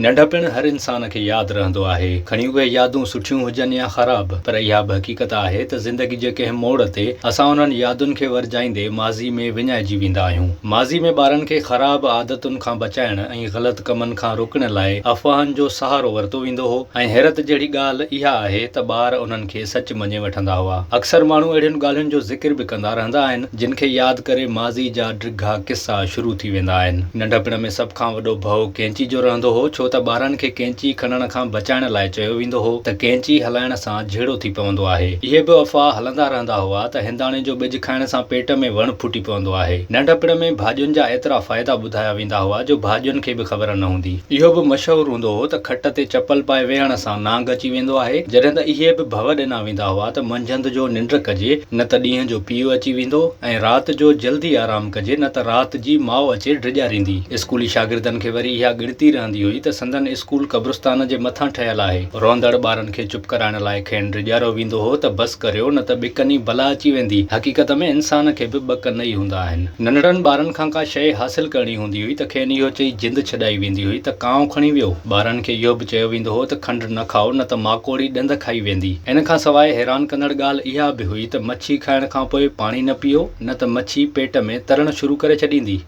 ننڍپڻ هر انسان کي ياد رهندو آهي، کڻي اهي يادون سٺيون هجن يا خراب، پر اها به حقيقت آهي ته زندگي جي ڪنهن موڙ تي اسان انهن يادن کي ورجائيندي ماضي ۾ وڃائجي ويندا آهيون. ماضي ۾ ٻارن کي خراب عادتن کان بچائڻ ۽ غلط ڪمن کان روڪڻ لاء افواهن جو سهارو ورتو ويندو هو ۽ حيرت جهڙي ڳالهه اها آهي ته ٻار انهن کي سچ مڃي وٺندا هئا. اڪثر ماڻهو اهڙين ڳالهين جو ذڪر به ڪندا رهندا آهن، جن کي ياد ڪري ماضي جا ڊگها قصا شروع ٿي ويندا آهن. ننڍپڻ ۾ سڀ کان وڏو ڀؤ ڪينچي جو رهندو هو، ڇو ته ٻارن کي ڪينچي کڻڻ کان بچائڻ لاء چيو ويندو هو ته ڪينچي هلائڻ سان جهيڙو ٿي پوندو آهي. اهي به افواهه هلندا رهندا هئا ته هنداڻي جو ٻج کائڻ سان پيٽ ۾ وڻ ڦٽي پوندو آهي. ننڍپڻ ۾ ڀاڄين جا ايترا فائدا ٻڌايا ويندا هئا جو ڀاڄين کي به خبر نه هوندي. اهو به مشهور هوندو هو ته کٽ تي چپل پائي ويهڻ سان نانگ اچي ويندو آهي. جڏهن ته اهي به ڀؤ ڏنا ويندا هئا ته منجهند جو ننڊ ڪجي نه ته ڏينهن جو پيء اچي ويندو ۽ رات جو جلدي آرام ڪجي نه ته رات جي ماء اچي ڊيڄاريندي. اسڪولي شاگردن کي وري اها ڳڻتي رهندي هئي ته سندن اسڪول قبرستان جي مٿان ٺهيل آهي. روئندڙ ٻارن کي چپ ڪرائڻ لاء کين ڊيڄاريو ويندو هو ته بس ڪريو نه ته ٻه ڪني بلا اچي ويندي. حقيقت ۾ انسان کي به ٻه ڪن ئي هوندا آهن. ننڍڙن ٻارن کان ڪا شيء حاصل ڪرڻي هوندي هئي ته کين اهو چئي جند ڇڏائي ويندي هئي ته ڪانء کڻي ويو. ٻارن کي اهو به چيو ويندو هو ته کنڊ نه کائو نه ته ماڪوڙي ڏند کائي ويندي. ان کان سواء حيران ڪندڙ ڳالهه اها به هئي ته مڇي کائڻ کان پوء پاڻي نه پيئو نه ته مڇي پيٽ ۾ ترڻ شروع ڪري ڇڏيندي.